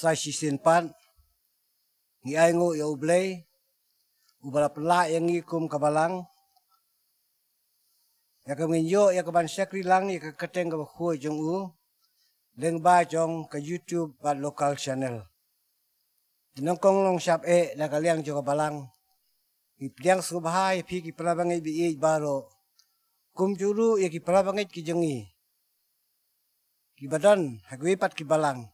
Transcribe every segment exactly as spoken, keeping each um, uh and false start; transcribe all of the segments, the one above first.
Sa shisien pat ngi ainguh ïa U Blei uba la pynlah ïa ngi kum ka balang, ïa ka ngin ïoh ïa ka ban shakri lang ïa ka kyrteng kaba khuid jong u lyngba jong ka YouTube bad local channel. Te nyngkong long shap eh na ka liang jong ka balang, ngi pdiang sngewbha ïa phi ki parabangeit ba ïeit baroh, kumjuh ruh ïa ki parabangeit ki jong ngi kiba don ha kiwei pat ki balang,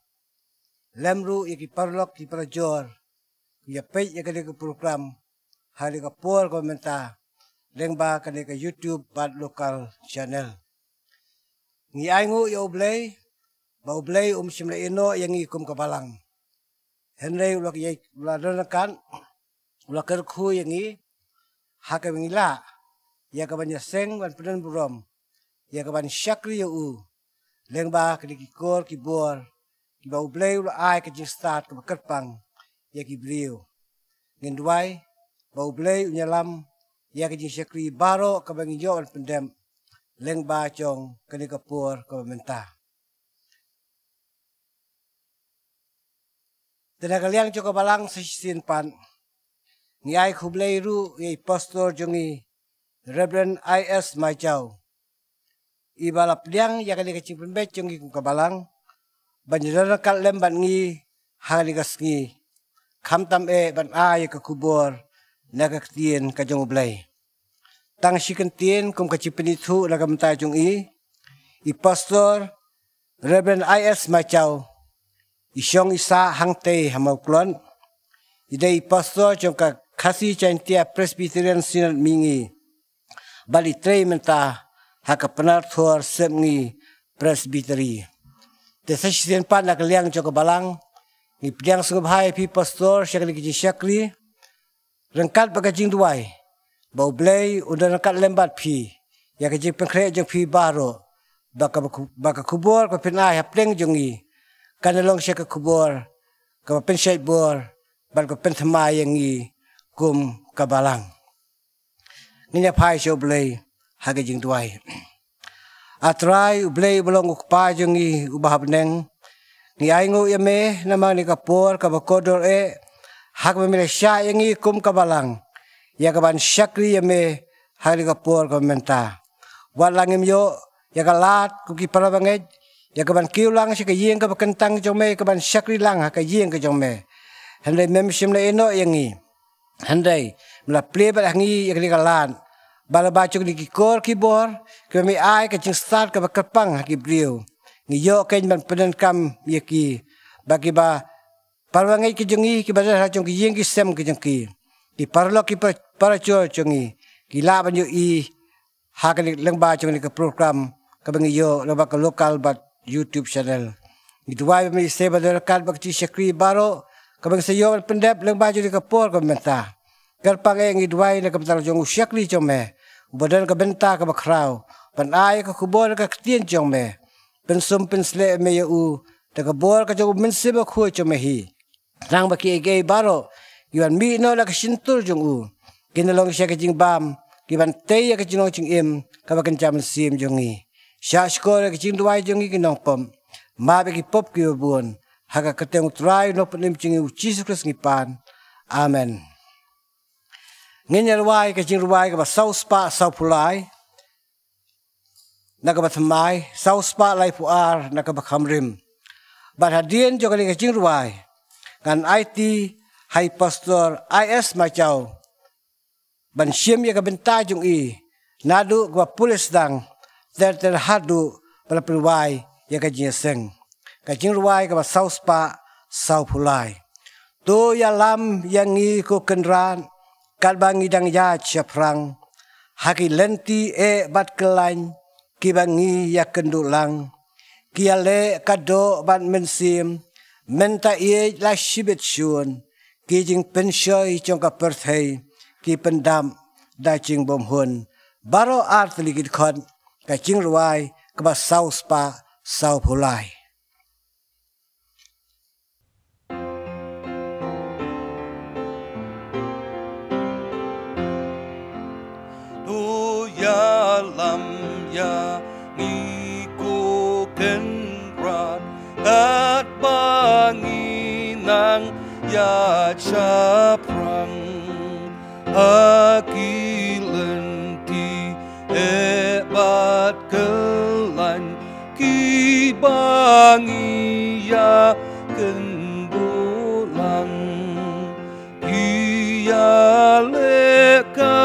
lem ruh ïa ki paralok ki parajor kiba ïa peit ïa kane ka program ha kane ka por kaba mynta lyngba kane ka YouTube bad local channel. Ngi ainguh ïa U Blei ba U Blei um shym la ïehnoh ïa ngi kum ka balang, hynrei u la ïa, u la don ryngkat, u la kyrkhu ïa ngi ha kaba ngi lah ïa ka ban ïaseng ban pynbun burom, ïa ka ban shakri ïa u lyngba kine ki kor ki bor kiba U Blei u la ai ka jingstad kaba kyrpang ïa ki briew. Ngin duwai ba U Blei un ïalam ïa ka jingshakri baroh kaba ngi ïoh ban pyndep lyngba jong kane ka por kaba mynta. Te na ka liang jong ka balang sa shisien pat ngi ai khublei ruh ïa i pastor jong ngi, Reverend I S Maijaw, iba la pdiang ïa kane ka jingpynbeit jong ngi kum ka balang ban ïadon ryngkat lem bad ngi ha kane ka sngi, khamtam eh ban ai ïa ka khubor na ka ktien ka jong U Blei. Tang shi kyntien kum ka jingpynithuh na ka bynta jong i, i pastor Reverend I S Maijaw i shong i sah hangtei ha Mawklon. I dei i pastor jong ka Khasi Jaintia Presbyterian Synod Mihngi bad i trei mynta ha ka Pynarthor Sepngi Presbytery. Te sa shisien pat na ka liang jong ka balang ngi pdiang sngewbha ïa phi pastor sha kane ka jingshakri, ryngkat bad ka jingduwai ba U Blei un don ryngkat lem bad phi ïa ka jingpynkhreh jong phi baroh, ba ka, ba ka khubor kaba phin ai hapdeng jong ngi kan long sha ka khubor kaba pynshait bor bad kaba pynthymmai ïa ngi kum ka balang. Ngin ïa phai sha U Blei ha ka jingduwai. A Trai U Blei uba long U Kpa jong ngi uba ha bneng, ngi ainguh ïa me namar kane ka por kaba kordor eh ha kaba me la shah ïa ngi kum ka balang ïa ka ban shakri ïa me ha kane ka por kaba mynta. Wat la ngim ïoh ïa ka lad kum ki parabangeit ïa ka ban kiew lang sha ka ïing kaba kyntang jong me, ïa ka ban shakri lang ha ka ïing ka jong me, hynrei mem shym la ïehnoh ïa ngi. Hynrei me la plie bad ha ngi ïa kane ka lad ba lyngba jong kine ki kor ki bor kiba me ai ka jingstad kaba kyrpang ha ki briew, ngi ïoh kein ban pyndonkam ïa ki, ba kiba parabangeit ki jong ngi kiba don ha jong ki ïing ki sem ki jong ki, ki paralok ki para, parajor jong ngi, ki lah ban ïohi ha kane lyngba jong kane ka program kaba ngi ïoh lyngba ka local bad YouTube channel. Ngi duwai ba me ïaseng bad ryngkat bad ka jingshakri baroh kaba ngi sa ïoh ban pyndep lyngba jong kane ka por kaba mynta. Kyrpang eh ngi duwai na ka bynta jong u shakri jong me uba don ka bynta kaba khraw ban ai ka khubor ka ktien jong me. Pynsum pynsleh me ïa u da ka bor ka jong u Mynsiem Bakhuid jong me hi. Tang ba kiei kiei baroh ki ban mih noh na ka shyntur jong u kin long sha ka jingbam, ki ban tei ïa ka jinglong jingim kaba kynja mynsiem jong ngi. Shah shkor ïa ka jingduwai jong ngi ki nongpop, map ïa ki pop kiba bun, ha ka kyrteng U Trai Nongpynim jong ngi U Jisu Khrist ngi pan. Amen. Ngin ïa rwai ka jingrwai kaba saw spah saw phew lai na kaba thymmai, saw spah laiphew ar na kaba kham rim. Bad hadien jong kane ka jingrwai ngan aiti ha i Pastor I S Maijaw ban shim ïa ka bynta jong i naduh kaba pule sdang ter ter haduh ba la pynrwai ïa ka jingïaseng. Ka jingrwai kaba saw spah saw phew lai. To ïalam ïa ngi ko Kynrad katba ngi dang ïaid shaphrang ha ki lynti eh bad kyllaiñ kiba ngi ïakynduh lang. Ki ïaleh ka doh bad mynsiem, mynta ïeit la shibit shun, ki jingpynshoi jong ka pyrthei ki pyndap da jingbymhun. Baroh ar tylli ki dkhot. Ka jingrwai kaba saw spah saw phew lai. To ïalam ïa ngi ko Kynrad katba ngi ïa shaphrang ha ki lynti eh bad kyllaiñ kiba ngi ïa kynduh lang. Ki ïaleh ka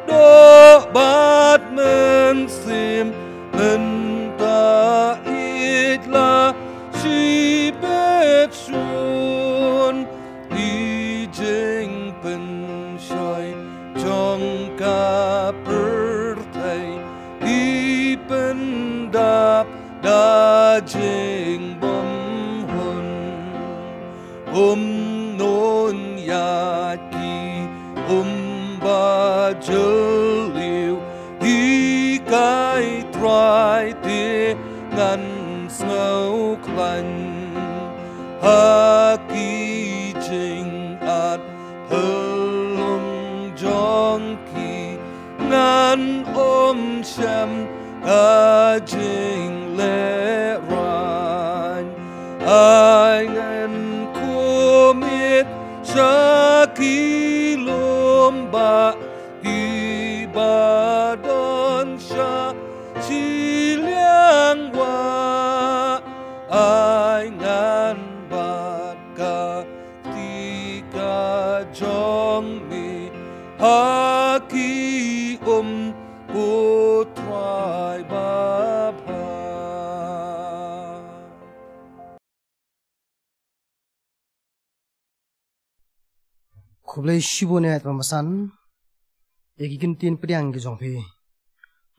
doh bad mynsiem mynta ïeit la shibit shun. Ki jingpynshoi jong ka pyrthei ki pyndap da jingbymhun. Um nunïaid ki, um ba jylliew hi kai Trai, te ngan sngewkhlaiñ ha ki jingat phyllung jong ki. Ngan ym shem ka jinglehrain. Ai ngan kumne sha ki lum ba kiba don sha shiliang wah. Ai ngan bat ka kti ka jong me ha ki um, ko Trai babha. Khublei shibun eh, Trai Masan, ïa ki ktien pdiang ki jong phi.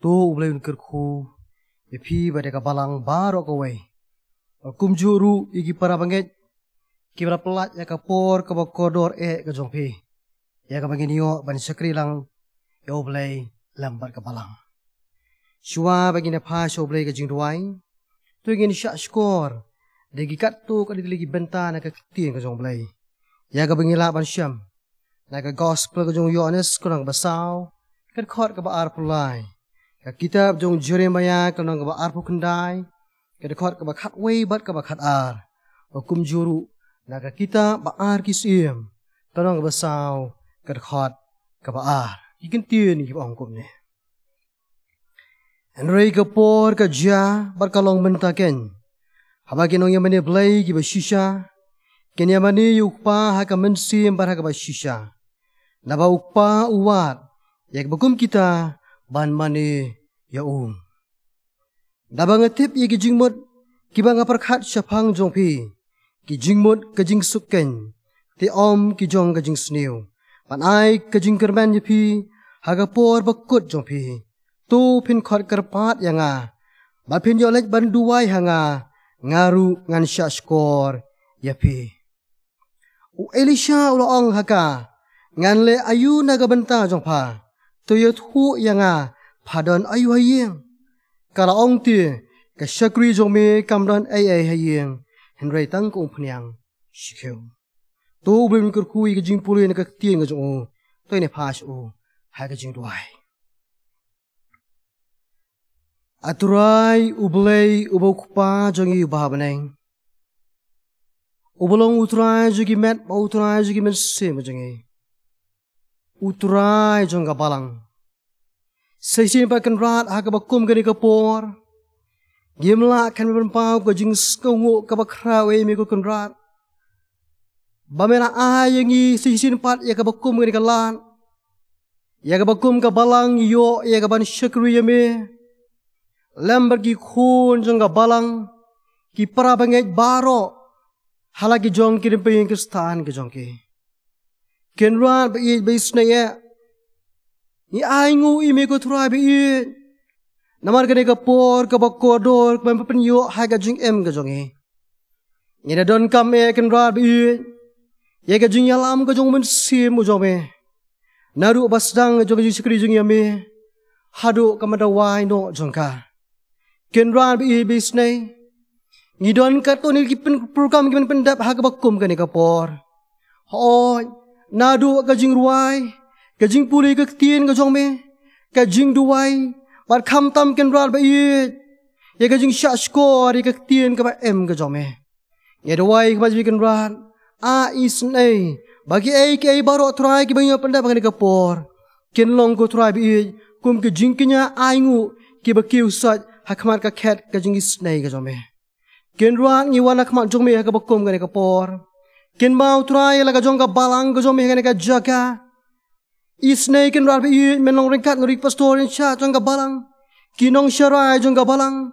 To U Blei un kyrkhu ïa phi bad ïa ka balang baroh kawei. Kumjuh ruh ïa ki para bangeit kiba la pyllait ïa ka por kaba kordor eh ka jong phi, ïa kaba ngin ïoh ban shakri lang ïa U Blei lem bad ka balang. Shuwa ba ngin ïa phai sha U Blei ka jingduwai, to ngin shah shkor da ki katto katne tylli ki bynta na ka ktien ka jong U Blei, ïa kaba ngin lah ban shem na ka Gospel ka jong u Ïoannis, ka lynnong ba saw, ka dkhot kaba arphew lai, ka kitab jong u Jeremaïah, ka lynnong kaba arphew khyndai, ka dkhot kaba khatwei bad kaba khatar, bad kumjuh ruh na ka kitab Ba Ar ki Syiem, ka lynnong kaba saw, ka dkhot kaba ar. Ki ktien kiba ong kumne: Hynrei ka por ka jia bad ka long mynta keiñ, haba ki nongïamane Blei kiba shisha kin ïamane ïa u Kpa ha ka mynsiem bad ha kaba shisha. Naba u Kpa u wad ïa kiba kum kita ban mane ïa u. Naba nga tip ïa ki jingmut kiba nga pyrkhat shaphang jong phi, ki jingmut ka jingsuk keiñ, te ym ki jong ka jingsniew, ban ai ka jingkyrmen ïa phi ha ka por bakut jong phi. To phin khot kyrpad ïa nga, bad phin ïoh leit ban duwai ha nga, nga ruh ngan shah shkor ïa phi. U Elisha u la ong ha ka, ngan leh aïu na ka bynta jong pha? To ïathuh ïa nga, pha don aïu ha ïing? Ka la ong te, ka shakri jong me kam don ei ei ha ïing, hynrei tang ka umphniang shi khiew. To U Blei un kyrkhu ïa ka jingpule na ka ktien ka jong u. To ngin ïa phai sha u ha ka jingduwai. A Trai U Blei uba u Kpa jong ngi uba ha bneng, uba long U Trai jong ki met bad U Trai jong ki mynsiem jong ngi, U Trai jong ka balang, sa shisien pat Kynrad ha kaba kum kane ka por ngim lah khlem ban paw ka jingsngewnguh kaba khraw ïa me ko Kynrad, ba me la ai ïa ngi sa shisien pat ïa kaba kum kane ka lad, ïa kaba kum ka balang, ïoh ïa kaban shakri ïa me lem bad ki khun jong ka balang, ki para bangeit baroh ha la ki jong ki rympei Khristan ki jong ki. Kynrad ba ïeit ba isynei eh, ngi ainguh ïa me ko Trai ba ïeit, namar kane ka por kaba kordor kaba me pynïoh ha ka jingim ka jong ngi. Ngi da donkam eh Kynrad ba ïeit, ïa ka jingïalam ka jong u Mynsiem u jong me, naduh ba sdang jong ka jingshakri jong ngi ïa me haduh ka mynta wai noh jong ka. Kynrad ba ïeit ba isynei, ngi don katto katne ki pyn-, program ki ban pyndep ha kaba kum kane ka por. Hooid, naduh ka jingrwai, ka jingpule ka ktien ka jong me, ka jingduwai, bad khamtam Kynrad ba ïeit, ïa ka jingshah shkor ïa ka ktien kaba im ka jong me. Ngi duwai khmat jong me Kynrad, A isynei ba kiei kiei baroh Trai kiba ngi ïoh pyndep ha kane ka por kin long, ko Trai ba ïeit, kum ki jingkñia ainguh kiba kiew sait ha khmat ka khet ka jingisynei ka jong me. Kynrad, ngi wan ha khmat jong me ha kaba kum kane ka por. Kynmaw Trai ïa la ka jong ka balang ka jong me ha kane ka jaka. Isynei Kynrad ba ïeit, men long ryngkat ngi ruh ki pastor in charge jong ka balang, ki nongsharai jong ka balang,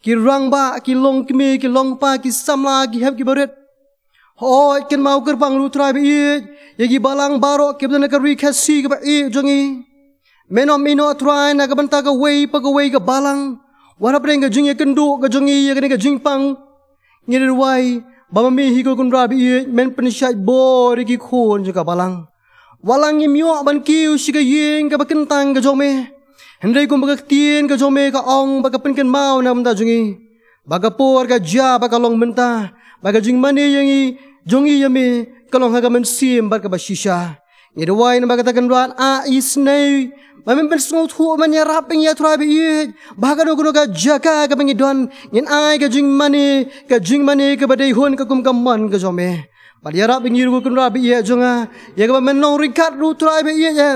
ki rangbah, ki longkmie, ki longpa, ki samla, ki hep, ki barit. Hooid, kynmaw kyrpang ruh Trai ba ïeit ïa ki balang baroh kiba don ha ka ri Khasi kaba ïeit jong ngi. Men ym ïehnoh Trai na ka bynta kawei pa kawei ka balang, wat hapdeng ka jingïakynduh ka jong ngi ïa kane ka jingpang. Ngi duwai ba ma me hi, ko Kynrad ba ïeit, men pynshait bor ïa ki khun jong ka balang. Wat la ngim ïoh ban kiew sha ka ïing kaba kyntang ka jong me, hynrei kumba ka ktien ka jong me ka ong, ba ka pynkynmaw na ka bynta jong ngi, ba ka por ka jia, ba ka long mynta, ba ka jingmane ïa ngi, jong ngi ïa me, ka long ha ka mynsiem bad kaba shisha. Ngi duwai namar kata, Kynrad, a isynei ba men pynsngewthuh, men ïarap ïa ngi, Trai ba ïeit, ba ha kano kano ka jaka kaba ngi don, ngin ai ka jingmane, ka jingmane kaba dei hun ka kum ka mon ka jong me. Bad ïarap ïa ngi ruh, ko Kynrad ba ïeit jong nga, ïa kaba men long ryngkat ruh Trai ba ïeit, ïa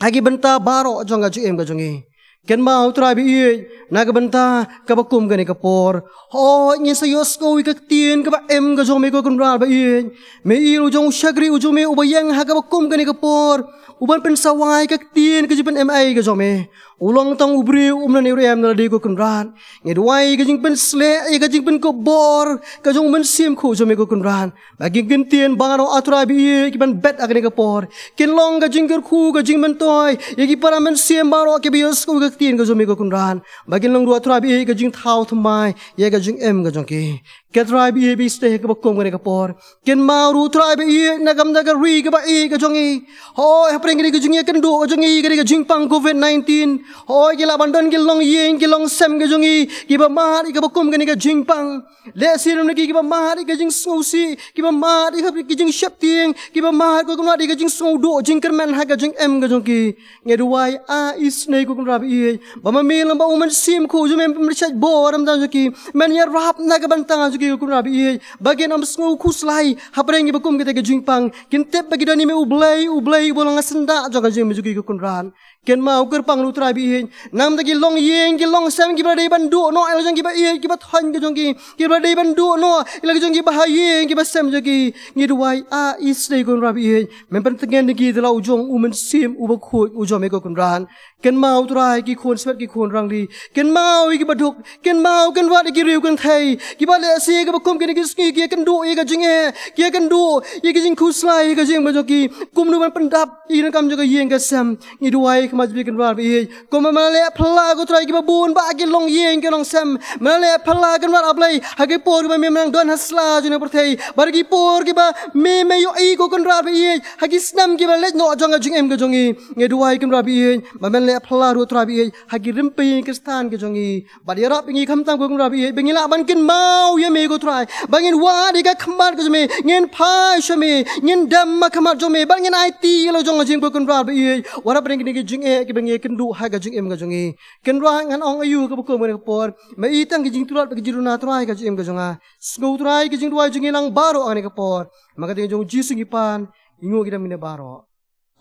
ha ki bynta baroh jong ka jingim ka jong ngi. Kynmaw Trai ba ïeit na ka bynta kaba kum kane ka por. Hooid, ngin sa ïohsngew ïa ka ktien kaba im ka jong me, ko Kynrad ba ïeit. Me i ruh jong u shakri u jong me uba ïeng ha kaba kum kane ka por, uban pynsawa ïa ka ktien ka jingpynim ei ka jong me. U long tang u briew, um don ei ruh em na lade, ko Kynrad. Ngi duwai ka jingpynsleh, ïa ka jingpynkup bor ka jong u Mynsiem Bakhuid jong me, ko Kynrad, ba ki kyntien baroh, a Trai ba ïeit, kiban bet ha kane ka por, kin long ka jingkyrkhu, ka jingmyntoi ïa ki para mynsiem baroh kiba ïohsngew ïa ka ktien ka jong me, ko Kynrad, ba kin long ruh, a Trai ba ïeit, ka jingthaw thymmai ïa ka jingim ka jong ki. Ko Trai ba ïeit, ba isynei ha kaba kum kane ka por, kynmaw ruh Trai ba ïeit na ka bynta ka ri kaba ïeit ka jong ngi. Hooid, hapdeng kane ka jingïakynduh ka jong ngi, kane ka jingpang covid nineteen, hooid, ki lah ban don ki longïing ki longsem ka jong ngi kiba mad ïa kaba kum kane ka jingpang. Lehse don ki kiba mad ïa ka jingsngewsih, kiba mad ïa ka jingsheptieng, kiba mad, ko Kynrad, ïa ka jingsngewduh jingkyrmen ha ka jingim ka jong ki. Ngi duwai, a isynei, ko Kynrad ba ïeit, ba ma me lyngba u Mynsiem Bakhuid jong me men pynshait bor na ka bynta jong ki, men ïarap na ka bynta jong ki, ko Kynrad ba ïeit, ba kin ym sngew khuslai hapdeng kaba kum kata ka jingpang. Kin tip ba ki don ïa me, U Blei, U Blei uba long ha syndah jong ka jingim jong ki, ko Kynrad. Kynmaw kyrpang ruh Trai ba ïeit na ka bynta ki longïing ki longsem kiba la dei ban duh noh ïa la jong kiba ïeit, kiba thoiñ ka jong ki, kiba la dei ban duh noh ïa la jong kiba ha ïing kiba sem jong ki. Ngi duwai, a isynei, ko Kynrad ba ïeit, men pyntngen ïa ki da la u jong u Mynsiem uba khuid u jong me, ko Kynrad. Kynmaw Trai ki khun smet, ki khun rangli, kynmaw ïa kiba duk, kynmaw, kynwad ïa ki riew kynthei kiba lehse ha kaba kum kine ki sngi ki ïakynduh ïa ka jingeh, ki ïakynduh ïa ka jingkhuslai ha ka jingim ka jong ki, kumno ban pyndap ïa ka kam jong ka ïing ka sem. Ngi duwai, ko Mynsiem, ko Kynrad ba ïeit, kumba me la leh phylla, ko Trai, ïa kiba bun bah ki longïing ki longsem, me la leh phylla, ko Kynrad, ah Blei, ha ki por kiba me, me nang don ha sla jong kane ka pyrthei, bad ha ki por kiba me, me ïohi, ko Kynrad ba ïeit, ha ki snem kiba la leit noh jong ka jingim ka jong ngi. Ngi duwai, ko Kynrad ba ïeit, ba men leh phylla ruh, Trai ba ïeit, ha ki rympei Khristan ka jong ngi. Bad ïarap ïa ngi khamtam, ko Kynrad ba ïeit, ba ngin lah ban kynmaw ïa me, ko Trai, ba ngin wad ïa ka khmat ka jong me, ngin phai sha me, ngin dem ha khmat jong me, bad ngin aiti ïa la jong ka jingim, ko Kynrad ba ïeit, wat hapdeng kine ki jingeh kiba ngi ïakynduh ha ka jingim ka jong ngi. Kynrad, ngan ong aïu ha kaba kum kane ka por, ma i tang ki jingtlot bad ki jingduna, Trai, ka jingim ka jong nga. Sngew, Trai, ki jingduwai jong ngi lang baroh ha kane ka por. Ha ka kyrteng jong U Jisu ngi pan, ngi nguh, ngi dem, ngi neh baroh.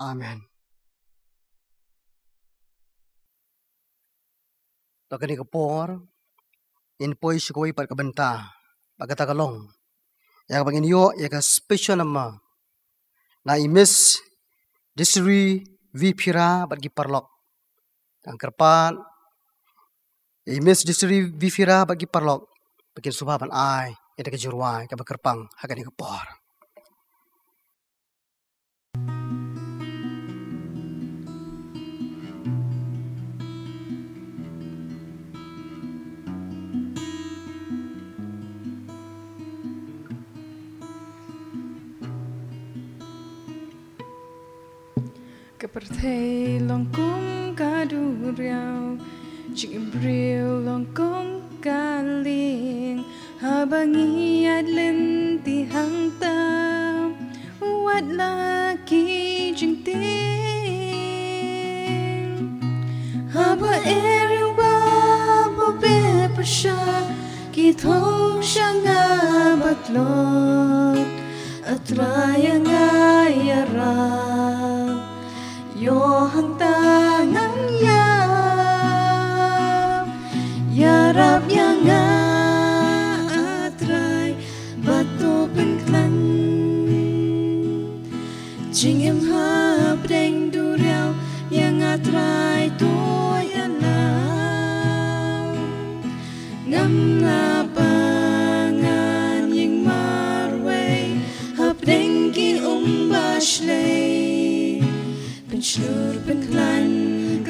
Amen. To, ha kane ka por ngin poi sha kawei pat ka bynta, bad kata ka long ïa kaba ngin ïoh ïa ka special number na i Miss Desiree V Phira bad ki paralok. Ngan kyrpad ïa i Miss Desiree V Phira bad ki paralok ba kin sngewbha ban ai ïa ka jingrwai kaba kyrpang ha kane ka por. Ka pyrthei long kum ka duriaw, jingim briew long kum ka lieng. Haba ngi ïaid lynti hangta, wat la ki jingtieng. Haba eriewbah ba beh pyrshah, ki thung sha nga ba tlot.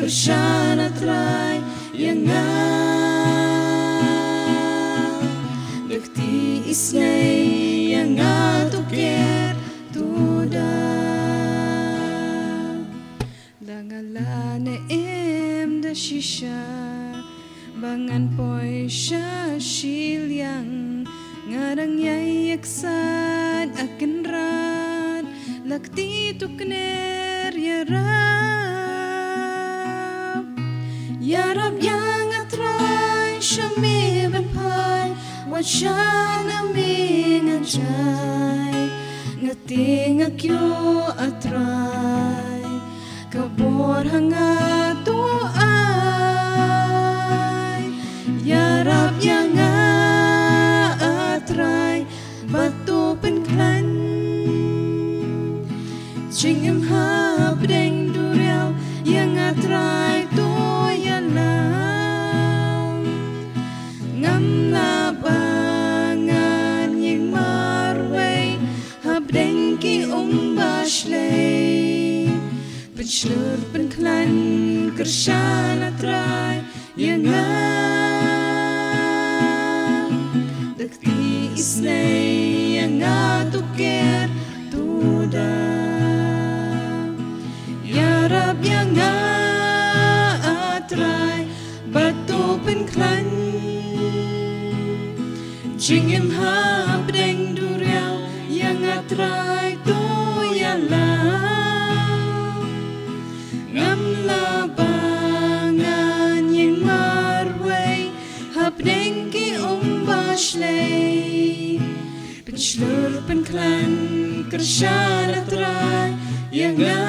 Kyrshan a Trai ïa nga. Da kti isynei ïa nga to ker to da. Da nga la ne em da shisha ba ngan poi sha shiliang. Nga dang ïai ïaksaid a Kynrad, la kti to kner ïarap. Ïarap ïa nga Trai sha me ban phai, wat shah na me ngan jai. Nga tieng nga kiew a Trai, ka bor ha nga to ai. Ïarap ïa nga a Trai bad to pynkhlaiñ. Jingim hapdeng duriaw ïa nga Trai to ïalam. Ngam lah ba ngan ïeng marwei hapdeng ki um ba shlei. Pynshlur pynkhlaiñ kyrshan a Trai ïa nga. Da kti isynei ïa nga to ker to da. Ïarap ïa nga a Trai bad to pynkhlaiñ. Jingim hapdeng duriaw ïa nga Trai to ïalam. Ngam lah ba ngan ïeng marwei hapdeng ki um ba shlei. Pynshlur pynkhlaiñ kyrshan a Trai ïa nga.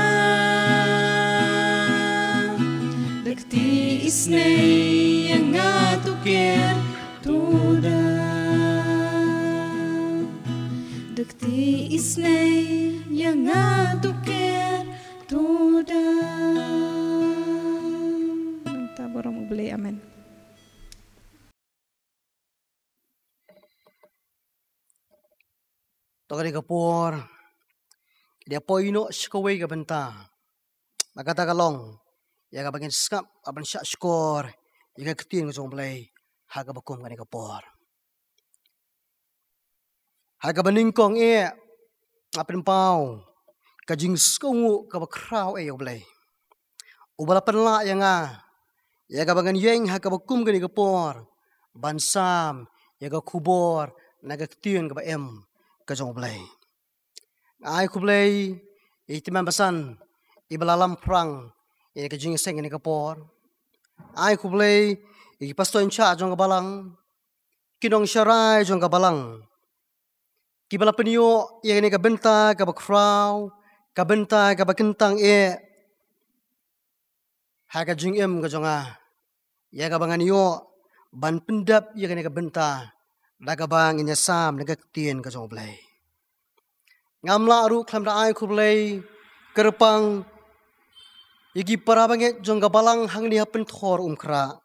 Da kti isynei ïa nga to ker to da. Da kti isynei ïa nga to ker to da. Nangta burom U Blei. Amen. To kane ka por, da poi noh sha kawei ka bynta. Ba kata ka long ïa kaba ngin sngap, ban shah shkor ïa ka ktien ka jong U Blei ha kaba kum kane ka por. Ha kaba nyngkong eh, nga pynpaw ka jingsngewnguh kaba khraw eh ïa U Blei, uba la pynlah ïa nga ïa kaba ngan ïeng ha kaba kum kane ka por ban sam ïa ka khubor na ka ktien kaba im ka jong U Blei. Nga ai khublei ïa i Tymmen Basan iba la lam phrang ïa ka jingïaseng kane ka por. Nga ai khublei ïa ki pastor in charge jong ka balang, ki nongsharai jong ka balang, kiba la pynïoh ïa kane ka bynta kaba khraw, ka bynta kaba kyntang eh ha ka jingim ka jong nga, ïa kaba ngan ïoh ban pyndep ïa kane ka bynta da kaba ngin ïasam na ka ktien ka jong U Blei. Ngam lah ruh khlem da ai khublei kyrpang ïa ki para bangeit jong ka balang hangne ha Pynthor Umkhrah,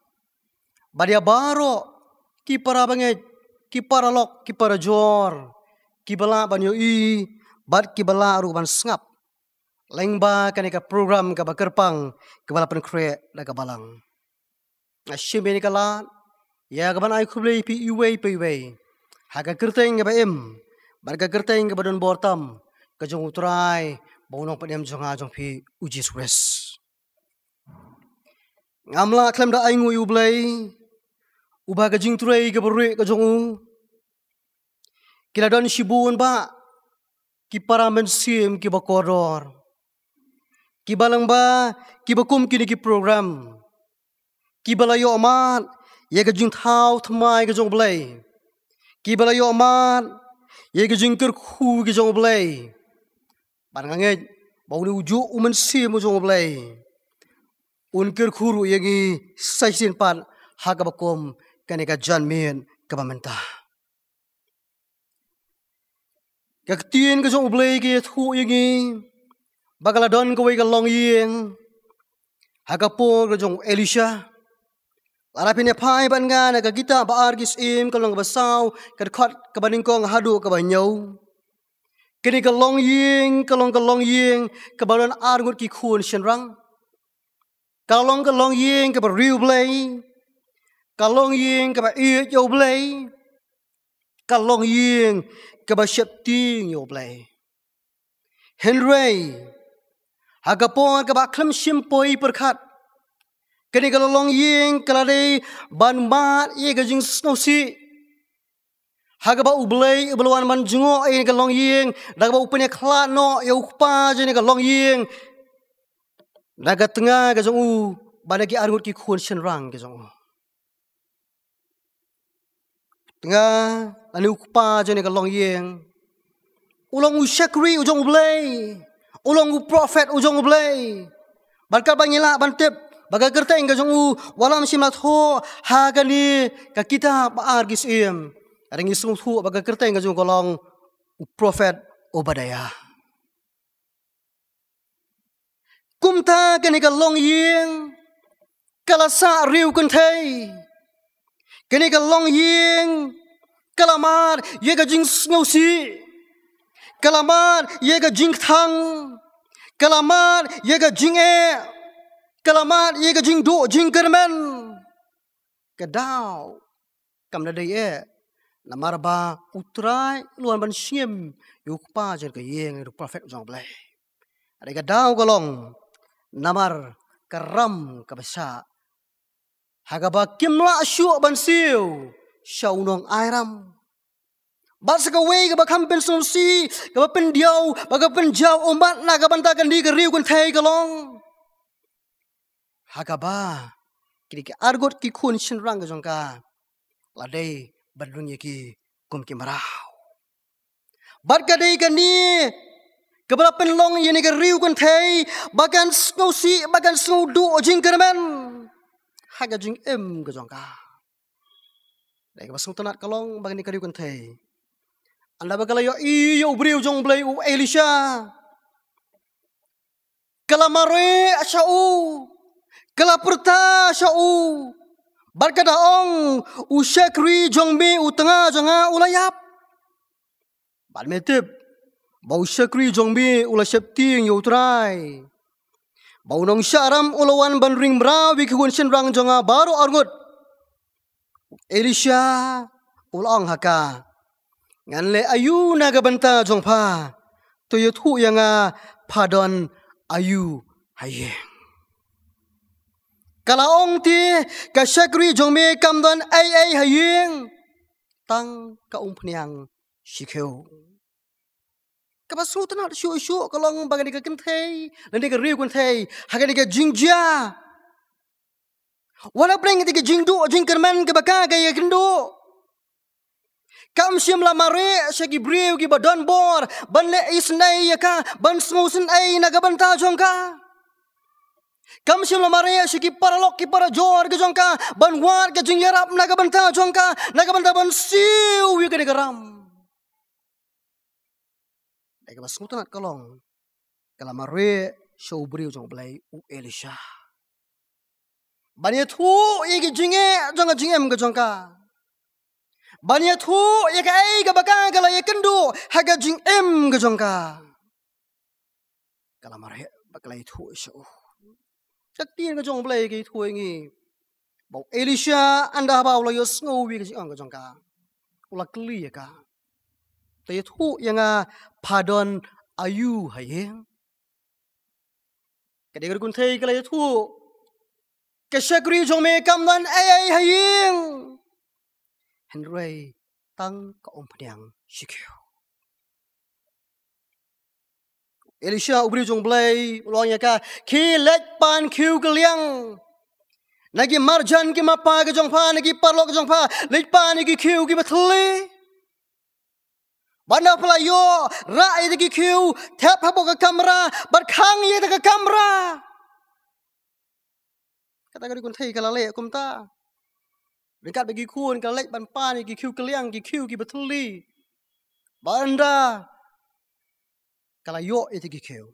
bad ïa baroh ki para bangeit, ki para lok, ki para jor, kiba lah ban ïohi bad kiba lah ruh ban sngap lyngba kane ka program kaba kyrpang kaba la pynkhreh da ka balang. Nga shim ïa kane ka lad ïa kaban ai khublei ïa phi iwei pa iwei ha ka kyrteng kaba im bad ka kyrteng kaba don bor tam ka jong U Trai bad U Nongpynim jong nga jong phi, U Jisu Khrist. Ngam lah khlem da ai nguh ïa U Blei, uba ha ka jingtrei kaba rieh ka jong u, ki la don shibun bah ki para mynsiem kiba kordor, kiba lyngba kiba kum kine ki program, kiba la ïoh mad ïa ka jingthaw thymmai ka jong U Blei, kiba la ïoh mad ïa ka jingkyrkhu ka jong U Blei. Bad nga ngeit ba une ujuh u Mynsiem u jong U Blei un kyrkhu ruh ïa ngi sa shisien pat ha kaba kum kane ka janmiet kaba mynta. Ka ktien ka jong U Blei ka ïathuh ïa ngi ba ka la don kawei ka longïing ha ka por ka jong u Elisha. Lada phin ïa phai bad nga na ka kitab Ba-ar ki Syiem ka lynnong kaba saw, ka dkhot kaba nyngkong haduh kaba hynñiew, kane ka longïing ka long ka longïing kaba don ar ngut ki khun shynrang. Ka long ka longïing kaba riewblei. Ka longïing kaba ïeit ïa U Blei. Ka longïing kaba sheptieng ïa U Blei. Hynrei ha ka por kaba khlem shim poi pyrkhat, kane ka longïing ka la dei ban mad ïa ka jingsngewsih. Ha kaba U Blei u ba la wan ban jngoh ïa ka longïing, da kaba u pynïakhlad noh ïa u kpa jong ka longïing da ka tnga ka jong u bad na ki arngut ki khun shynrang ka jong u. Tnga lane u kpa jong ka longïing u long u shakri u jong U Blei, u long u prophet u jong U Blei. Bad katba ngi lah ban tip ba ka kyrteng ka jong u u la ym shym la thoh ha kane ka kitab Ba Ar Ki Syiem, hynrei ngi sngewthuh ba ka kyrteng ka jong u ka long u prophet Obadiah. Kumta kane ka longïing ka la sah riew kynthei. Kane ka longïing ka la mad ïa ka jingsngewsih, ka la mad ïa ka jingkthang, ka la mad ïa ka jingeh, ka la mad ïa ka jingduh jingkyrmen. Ka daw kam da dei eh, namar ba U Trai u la wan ban shim ïa u kpa jong ka ïing, ïa u prophet jong U Blei. Hynrei ka daw ka long namar ka ram kaba shah, ha kaba kim lah shuh ban siew sha u nongai ram. Bad sa kawei kaba kham pynsngewsih, kaba pyndiaw bad kaba pynjaw ummat na ka bynta kane ka riew kynthei ka long ha kaba kine ki arngut ki khun shynrang ka jong ka la dei ban rung ïa ki kum ki mraw. Bad ka dei kane kaba la pynlong ïa kane ka riew kynthei ba kan sngewsih, ba kan sngewduh jingkyrmen ha ka jingim ka jong ka. Dei kaba sngewtynnat ka long ba kane ka riew kynthei, ynda ba ka la ïohi ïa u briew jong U Blei u Elisha, ka la mareh sha u, ka la pyrta sha u, bad ka da ong, u shakri jong me u tnga jong nga u la ïap. Bad me tip ba u shakri jong me u la sheptieng ïa U Trai, ba u nongshah ram u la wan ban ring mraw ïa ki khun shynrang jong nga baroh arngut. Elisha u la ong ha ka, ngan leh aïu na ka bynta jong pha? To ïathuh ïa nga, pha don aïu ha ïing? Ka la ong te, ka shakri jong me kam don ei ei ha ïing, tang ka umphniang shi khiew. Kaba sngewtynnat shuh shuh ka long ba kane ka kynthei, lane ka riew kynthei, ha kane ka jingjia, wat la pdeng kata ka jingduh jingkyrmen kaba ka ka ïakynduh, kam shym la mareh sha ki briew kiba don bor ban leh isynei ïa ka, ban sngewsynei na ka bynta jong ka. Kam shym la mareh sha ki paralok ki parajor ka jong ka ban wad ka jingïarap na ka bynta jong ka, na ka bynta ban siew ïa kane ka ram. Dei kaba sngewtynnat ka long, ka la mareh sha u briew jong U Blei u Elisha, ban ïathuh ïa ka jingeh jong ka jingim ka jong ka, ban ïathuh ïa kaei kaba ka ka la ïakynduh ha ka jingim ka jong ka. Ka la mareh bad ka la ïathuh sha u. Ka ktien ka jong U Blei ka ïathuh ïa ngi ba u Elisha, ynda ba u la ïohsngew ïa ka jingong ka jong ka, u la kylli ïa ka, to ïathuh ïa nga, pha don aïu ha ïing? Ka dei ka riew kynthei ka la ïathuh, ka shakri jong me kam don ei ei ha ïing, hynrei tang ka umphniang shi khiew. Elisha u briew jong U Blei u la ong ïa ka, khie leit pan khiew kylliang. Na ki marjan ki mapa ki jong pha, na ki paralok ki jong pha, leit pan ïa ki khiew kiba thylli. Bad ynda phi la ïoh, rah ïa ki khiew, thep hapoh ka kamra bad khang ïa ka kamra. Kata ka riew kynthei ka la leh kumta. Ryngkat bad ki khun ka la leit ban pan ïa ki khiew kylliang, ki khiew kiba thylli. Bad ynda ka la ïoh ïa ki khiew,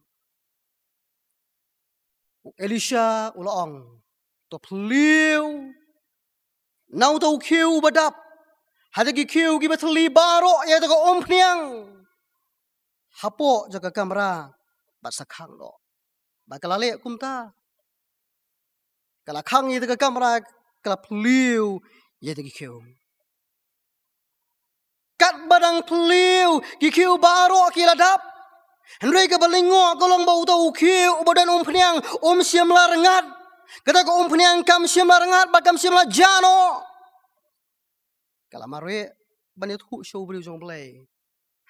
u Elisha u la ong, to phylliew na uta u khiew uba dap, ha kita ki khiew kiba thylli baroh ïa kata ka umphniang hapoh jong ka kamra, bad sa khang noh. Bad ka la leh kumta. Ka la khang ïa kata ka kamra, ka la pyllew ïa kata ki khiew. Katba dang pyllew, ki khiew baroh ki la dap. Hynrei kaba lyngngoh ka long ba uta u khiew uba don umphniang um shym la rngat. Kata ka umphniang kam shym la rngat bad kam shym la jah noh. Ka la mareh ban ïathuh sha u briew jong U Blei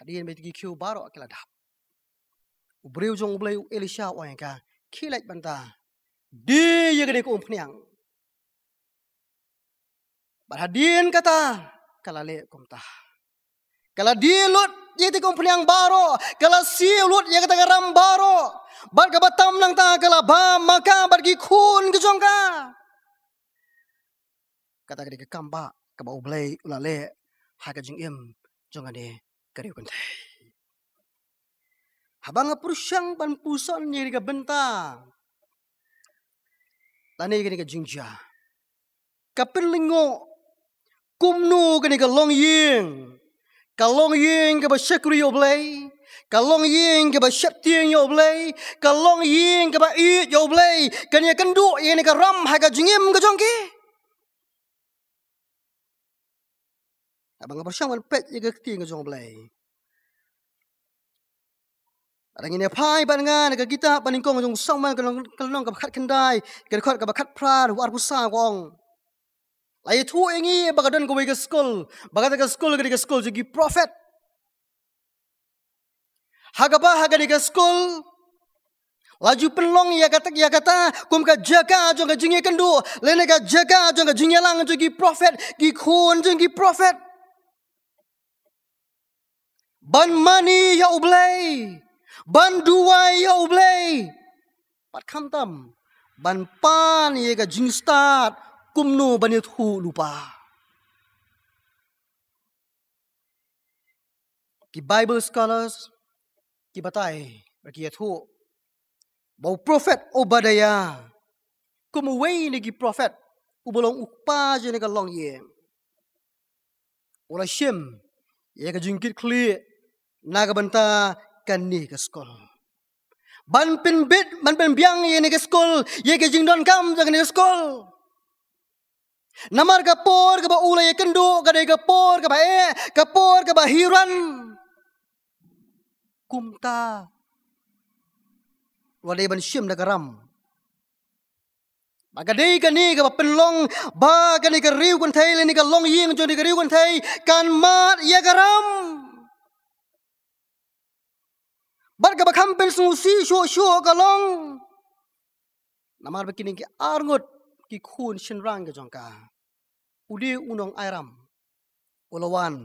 hadien ba kata ki khiew baroh ki la dap. U briew jong U Blei u Elisha u ong ïa ka, khie leit bynta, die ïa kane ka umphniang. Bad hadien kata ka la leh kumta. Ka la die lut ïa kata ka umphniang baroh, ka la siew lut ïa kata ka ram baroh. Bad kaba tam nangta ka la bam ma ka bad ki khun ki jong ka. Kata ka dei ka kam ba kaba U Blei u la leh ha ka jingim jong kane ka riewkynthei. Haba nga pyrshang ban pynsan ïa kane ka bynta lane kane ka jingjia, ka pynlyngngoh kumno kane ka longïing, ka longïing kaba shakri ïa U Blei, ka longïing kaba sheptieng ïa U Blei, ka longïing kaba ïeit ïa U Blei, kan ïakynduh ïa kane ka ram ha ka jingim ka jong ki. Haba nga pyrshang ban peit ïa ka ktien ka jong U Blei, lada ngin ïa phai bad nga na ka kitab Banyngkong jong u Samuel ka lynnong, ka lynnong kaba khatkhyndai, ka dkhot kaba khatphra, u arphew saw ka ong. La ïathuh ïa ngi ba ka don kawei ka skul, ba kata ka skul ka dei ka skul jong ki prophet. Ha kaba ha kane ka skul la ju pynlong ïa kata, ïa kata kum ka jaka jong ka jingïakynduh lane ka jaka jong ka jingïalang jong ki prophet, ki khun jong ki prophet. Ban mane ïa U Blei, ban duwai ïa U Blei, bad khamtam ban pan ïa ka jingstad kumno ban ïathuh lypa. Ki Bible scholars ki batai bad ki ïathuh ba u prophet Obadiah kum uwei na ki prophet uba long u kpa jong kane ka longïing, u la shim ïa ka jingkitkhlieh na ka bynta kane ka skul. Ban pynbit, ban pynbiang ïa kane ka skul, ïa ka jingdonkam jong kane ka skul. Namar ka por kaba u la ïakynduh ka dei ka por kaba eh, ka por kaba hiran. Kumta u la dei ban shim da ka ram. Ba ka dei kane kaba pynlong ba kane ka riewkynthei lane ka longïing jong kane ka riewkynthei kan mad ïa ka ram. Bad kaba kham pynsngewsih shuh shuh ka long namar ba kine ki arngut ki khun shynrang ki jong ka, u dei u nongairam u la wan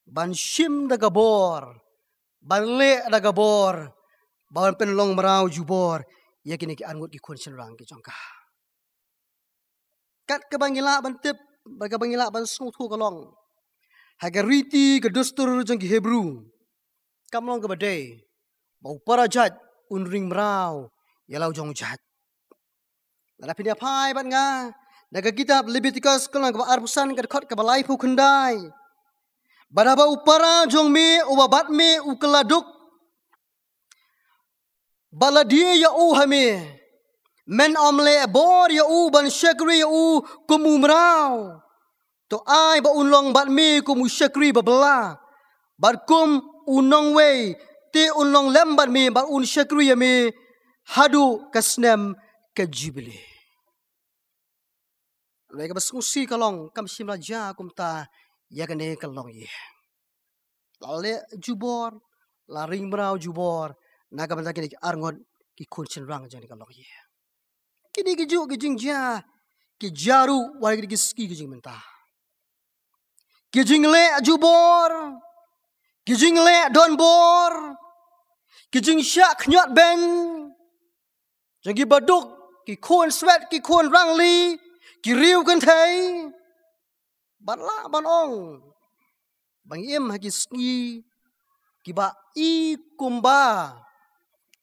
ban shim da ka bor, ban leh da ka bor, ban pynlong mraw jubor ïa kine ki arngut ki khun shynrang ki jong ka. Kat kaba ngi lah ban tip, bad kaba ngi lah ban sngewthuh ka long, ha ka riti ka dustur jong ki Hebru, kam long kaba dei ba u para jait un ring mraw ïa la u jong u jait. Lada phin ïa phai bad nga na ka kitab Leviticus ka lynnong kaba arphew san ka dkhot kaba laiphew khyndai. Bad haba u para jong me uba bad me u kylla duk bad la die ïa u ha me, men ym leh bor ïa u ban shakri ïa u kum u mraw. To ai ba un long bad me kum u shakri ba bylla bad kum u nongwei, te un long lem bad me bad un shakri ïa me haduh ka snem ka Jubili. Hynrei kaba sngewsih ka long kam shym la jia kumta ïa kane ka longïing. La leh jubor, la ring mraw jubor na ka bynta kine ki arngut ki khun shynrang jong kane ka longïing. Kine ki juh ki jingjia ki jia ruh wat ha kine ki sngi ki jingmynta. Ki jingleh jubor, ki jingleh donbor, ki jingshah khñiot beiñ jong ki baduk, ki khun swet, ki khun rangli, ki riewkynthei. Bad lah ban ong ba ngi im ha ki sngi kiba i kumba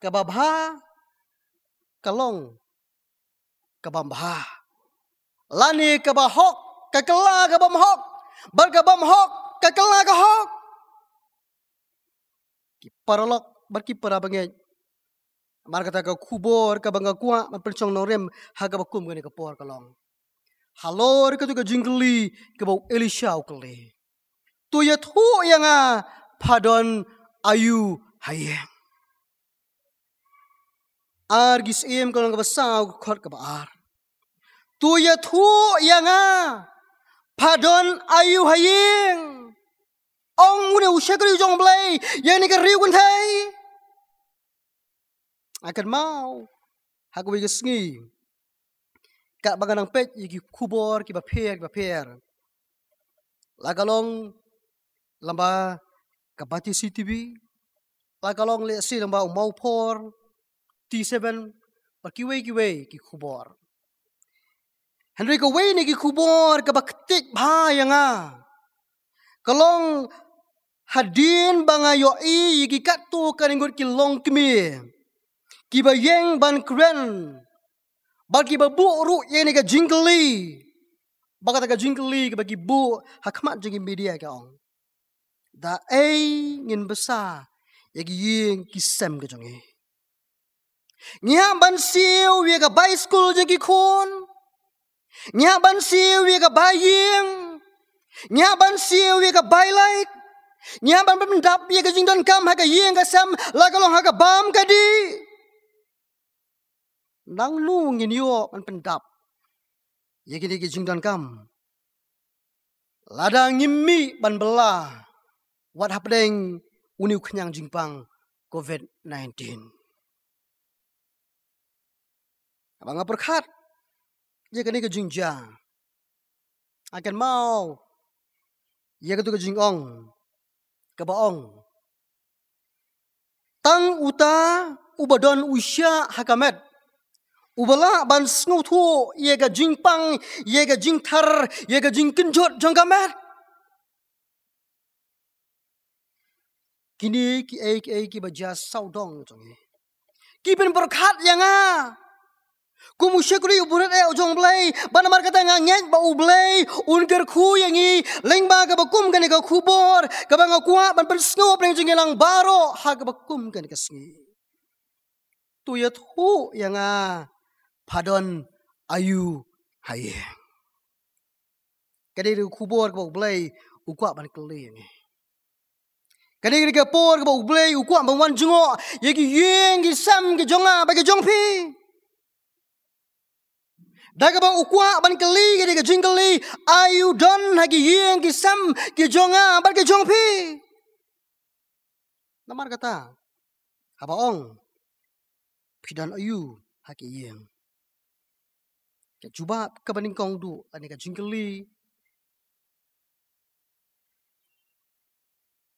kaba bha ka long ka bym bha, lane kaba hok ka kylla ka bym hok, bad ka bym hok ka kylla ka hok. Ki paralok bad ki parabangeit, Namar kata ka khubor kaba nga kwah ban pynshong nongrim ha kaba kum kane ka por ka long, halor katu ka jingkylli kaba u Elisha u kylli, to ïathuh ïa nga, pha don aïu ha ïing? Ar ki Syiem ka lynnong kaba saw, ka dkhot kaba ar. To ïathuh ïa nga, pha don aïu ha ïing? Ong une u shakri jong U Blei ïa kane ka riewkynthei. Nga kynmaw ha kawei ka sngi, katba nga nang peit ïa ki khubor kiba pher kiba pher, la ka long lyngba ka Batesi TV, la ka long lehse lyngba u Mawphor, T seven, bad kiwei kiwei ki khubor. Hynrei kawei na ki khubor kaba ktik bha ïa nga ka long, hadien ba nga ïohi ïa ki katto katne ngut ki longkmie kiba ïeng ban kren, bad kiba buh ruh ïa kane ka jingkylli, bad kata ka jingkylli kaba ki buh ha khmat jong ki media ka ong, da ei ngin bsa ïa ki ïing ki sem ka jong ngi? Ngi hap ban siew ïa ka bai skul jong ki khun? Ngi hap ban siew ïa ka bai ïing? Ngi hap ban siew ïa ka bai lait? Ngi hap ban pyndap ïa ka jingdonkam ha ka ïing ka sem, la ka long ha ka bam ka dih? Nangno ngin ïoh ban pyndap ïa kine ki jingdonkam lada ngim mih ban bylla wat hapdeng une u khñiang jingpang covid nineteen? Haba nga pyrkhat ïa kane ka jingjia, nga kynmaw ïa katu ka jingong kaba ong, tang uta uba don u shiah ha ka met, uba lah ban sngewthuh ïa ka jingpang, ïa ka jingthar, ïa ka jingkynjot jong ka met. Kine kiei kiei kiba jia sawdong jong ngi ki pynpyrkhat ïa nga kum u shakri u briew eh u jong U Blei, bad namar kata nga ngeit ba U Blei un kyrkhu ïa ngi lyngba kaba kum kane ka khubor kaba nga kwah ban pynsngew pyrshang jong ngi lang baroh ha kaba kum kane ka sngi. To ïathuh ïa nga, pha don aïu ha ïing? Kane ka khubor kaba U Blei u kwah ban kylli ïa ngi. Kane ka por kaba U Blei u kwah ban wan jngoh ïa ki ïing ki sem ki jong nga bad ki jong phi. Da kaba u kwah ban kylli kane ka jingkylli, aïu don ha ki ïing ki sem ki jong nga bad ki jong phi? Namar kata, haba ong, phi don aïu ha ki ïing? Ka jubab kaba nyngkong duh lane ka jingkylli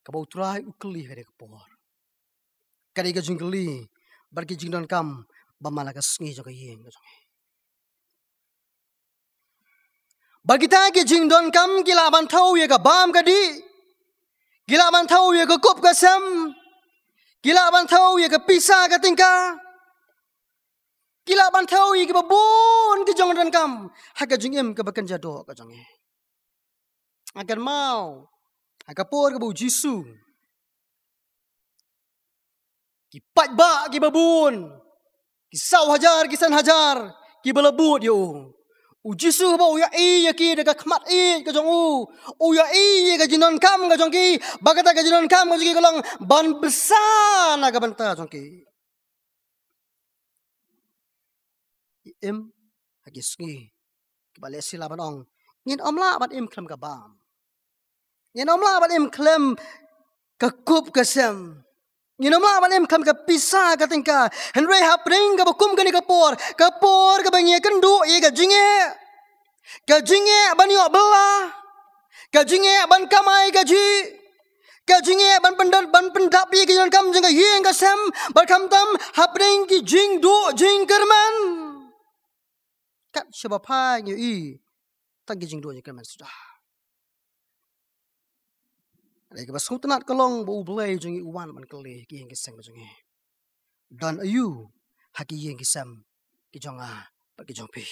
kaba U Trai u kylli ha kane ka por, ka dei ka jingkylli bad ki jingdonkam ba man la ka sngi jong ka ïing ka jong ngi. Ba kita ki jingdonkam ki lah ban thew ïa ka bam ka dih, ki lah ban thew ïa ka kup ka sem, ki lah ban thew ïa ka pisa ka tyngka, ki lah ban thew ïa kiba bun ki jingdonkam ha ka jingim kaba kynja doh ka jong ngi. Nga kynmaw ha ka por kaba U Jisu, ki paidbah kiba bun, ki saw hajar ki san hajar kiba la bud ïa u. U Jisu haba u ïohi ïa ki da ka khmat ïeit ka jong u, u ïohi ïa ka jingdonkam ka jong ki, ba kata ka jingdonkam ka jong ki ka long ban bsa na ka bynta jong ki. Im ha ki sngi kiba lehse lah ban ong, ngin ym lah ban im khlem ka bam, ngin ym lah ban im khlem ka kup ka sem, ngin ym lah ban im khlem ka pisa ka tyngka. Hynrei hapdeng kaba kum kane ka por, ka por kaba ngi ïakynduh ïa ka jingeh, ka jingeh ban ïoh bylla, ka jingeh ban kamai kajih, ka jingeh ban pyndap, ban pyndap ïa ki jingdonkam jong ka ïing ka sem, bad khamtam hapdeng ki jingduh jingkyrmen. Kat shaba phai ngi ïohi tang ki jingduh jingkyrmen suda. Hynrei kaba sngewtynnat ka long ba U Blei jong ngi u wan ban kylli ki ïing ki sem ka jong ngi, don aïu ha ki ïing ki sem ki jong nga bad ki jong phi?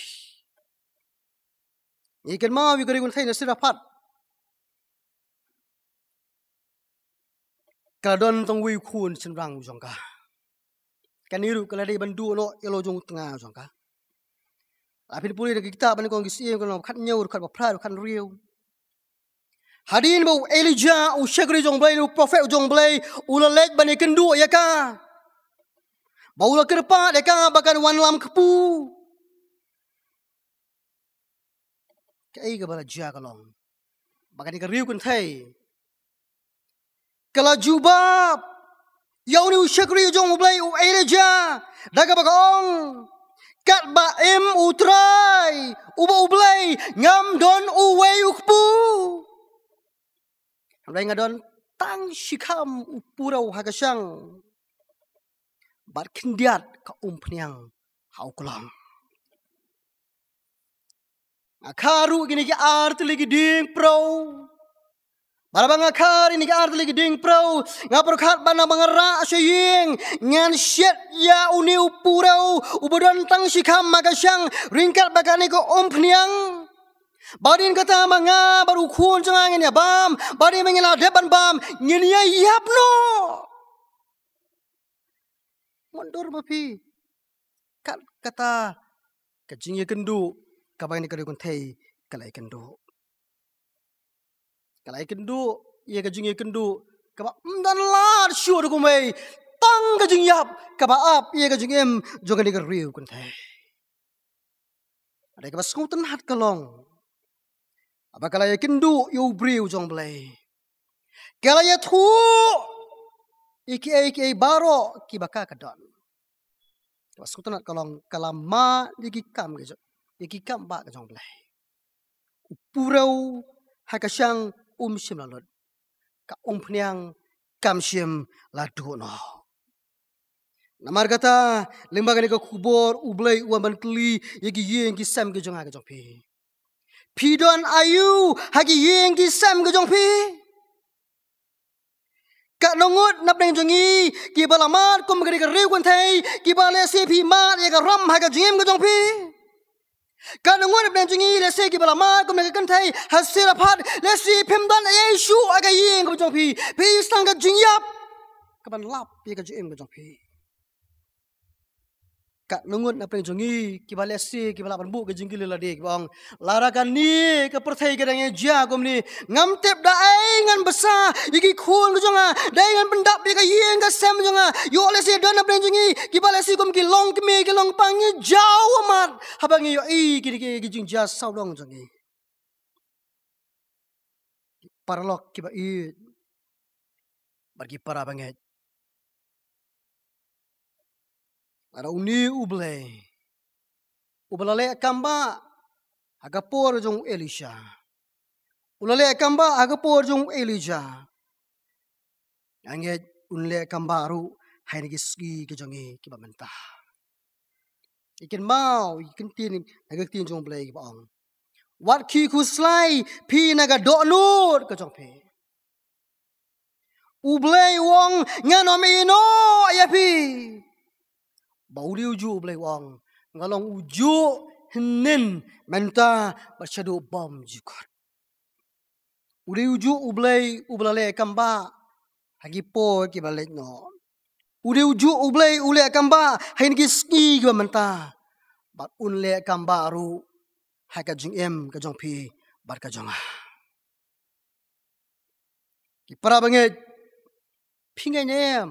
Ngi kynmaw ïa ka ri kynthei na Sarephath, ka la don tang uwei u khun shynrang u jong ka. kane ruh ka la dei ban duh noh ïa la jong u tnga jong ka. La phin pule na ka kitab Banyngkong ki Syiem ka lynnong khathynñiew, khatphra, khathynriew. Hadien ba u Elijah, u shakri jong Blei, u prophet jong Blei, u la leit ban ïakynduh ïa ka. Ba u la kyrpad ïa ka ba kan wanlam kpu. Kaei kaba la jia ka long ba kane ka riew kynthei ka la jubab ïa une u shakri jong U Blei, u Elijah, da kaba ka ong, katba im U Trai uba U Blei, ngam don uwei u kpu. Hynrei nga don tang shi kham u purew ha ka shang bad khyndiat ka umphniang ha u klong. Nga kha ruh kine ki ar tylli ki dieng pyrshah. Bad haba nga kha kine ki ar tylli ki dieng pyrshah, nga pyrkhat ba naba nga rah sha ïing, ngan shet ïa une u purew uba don tang shi kham ha ka shang, ryngkat bad kane ka umphniang. Ba hadien kata ma nga bad u khun jong nga ngin ïa bam, ba hadien ba ngin la dep ban bam, ngin ïa ïap noh. Mutdur ma phi. Kat kata ka jingïakynduh kaba kane ka riew kynthei ka la ïakynduh. Ka la ïakynduh ïa ka jingïakynduh kaba ym don lad shuh da kumwei, tang ka jingïap kaba ap ïa ka jingim jong kane ka riew kynthei. Hynrei kaba sngewtynnat ka long, haba ka la ïakynduh ïa u briew jong U Blei, ka la ïathuh ïa kiei kiei baroh kiba ka ka don. Kaba sngewtynnat ka long, ka la mad ïa ki kam ka jong, ïa ki kam ba ka jong U Blei. U purew ha ka shang um shym la lut. Ka umphniang kam shym la duh noh. Namar kata, lyngba kane ka khubor U Blei u wan ban kylli ïa ki ïing ki sem ki jong nga ki jong phi. Phi don aïu ha ki ïing ki sem ki jong phi? Katno ngut na pdeng jong ngi kiba la mad kum kane ka riew kynthei, kiba lehse phi mad ïa ka ram ha ka jingim ka jong phi. Katno ngut na pdeng jong ngi lehse kiba la mad kum kane ka kynthei ha Syraphat, lehse phim don ei ei shuh ha ka ïing ka jong phi. Phi sdang ka jingïap kaban lap ïa ka jingim ka jong phi. Katno ngut na pdeng jong ngi kiba lehse kiba lah ban buh ka jingkylli lade kiba ong, lada kane ka pyrthei ka dang ïa jia kumne, ngam tip da ei ngan bsa ïa ki khun ka jong nga, da ei ngan pyndap ïa ka ïing ka sem jong nga. Ïoh lehse don na pdeng jong ngi kiba lehse kum ki long kmie ki long kpa, ngi jaw mad haba ngi ïohi ki, ki, ki jingjia sawdong jong ngi. Ki paralok kiba ïeit bad ki para bangeit, lada une U Blei uba la leh kam ba ha ka por jong u Elisha, u la leh kam ba ha ka por jong u Elijah, nga ngeit un leh kam ba ruh ha kine ki sngi ki jong ngi kiba mynta. Ïa kynmaw ïa ki ktien, na ki ktien jong U Blei kiba ong, wat khih khuslai phi na ka dohnud ka jong phi. U Blei u ong, ngan ym ïehnoh ïa phi. Bad u dei ujuh U Blei u ong, nga long ujuh hynnin mynta bad shaduh bymjukut. U dei ujuh U Blei uba la leh kam ba ha ki por kiba leit noh. U dei ujuh U Blei u leh kam ba ha kine ki sngi kiba mynta. Bad un leh kam ba ruh ha ka jingim ka jong phi bad ka jong nga. Ki para bangeit, phi ngeit ne em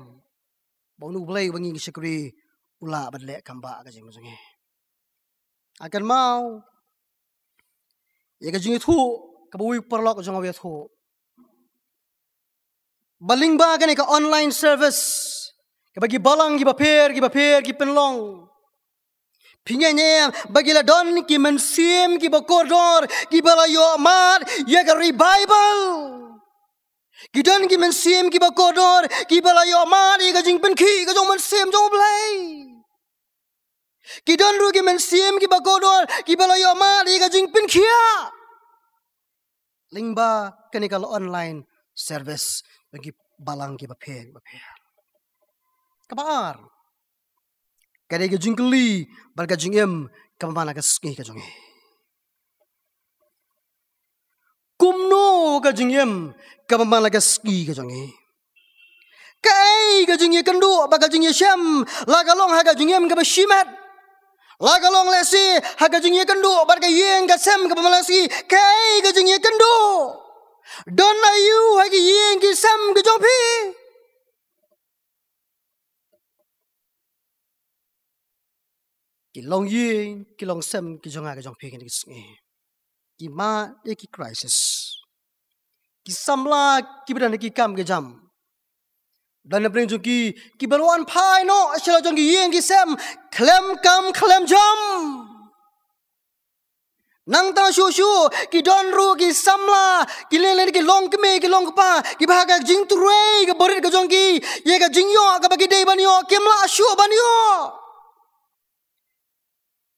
ba une U Blei uba ngi ngi shakri u lah ban leh kam ba ha ka jingim jong ngi? Nga kynmaw ïa ka jingïathuh kaba uwei u paralok jong nga u ïathuh ba lyngba kane ka online service kaba ki balang kiba pher kiba pher ki pynlong, phi ngeit ne em ba ki la don ki mynsiem kiba kordor kiba la ïoh mad ïa ka revival. Ki don ki mynsiem kiba kordor kiba la ïoh mad ïa ka jingpynkhih ka jong u Mynsiem jong U Blei. Ki don ruh ki mynsiem kiba kordor kiba la ïoh mad ïa ka jingpynkhiah lyngba kane ka online service, lyngba ki balang kiba pher bapher. Kaba ar, ka dei ka jingkylli bad ka jingim kaba man la ka sngi ka jong ngi. Kumno ka jingim kaba man la ka sngi ka jong ngi? Kaei ka jingïakynduh bad ka jingïashem, la ka long ha ka jingim kaba shimet, la ka long lehse ha ka jingïakynduh bad ka ïing ka sem kaba man la ka sngi, kaei ka jingïakynduh? Don aïu ha ki ïing ki sem ki jong phi? Ki longïing ki longsem ki jong nga ki jong phi kine ki sngi, ki mad ïa ki crisis. Ki samla kiba don ha ki kam ki jam, don napdeng jong ki kiba la wan phai noh sha la jong ki ïing ki sem khlem kam khlem jam. Nangta shuh shuh ki don ruh ki samla, ki leng leng ki longkmie ki longkpa, kiba ha ka jingtrei kaba rit ka jong ki, ïa ka jingïoh kaba ki dei ban ïoh kim lah shuh ban ïoh.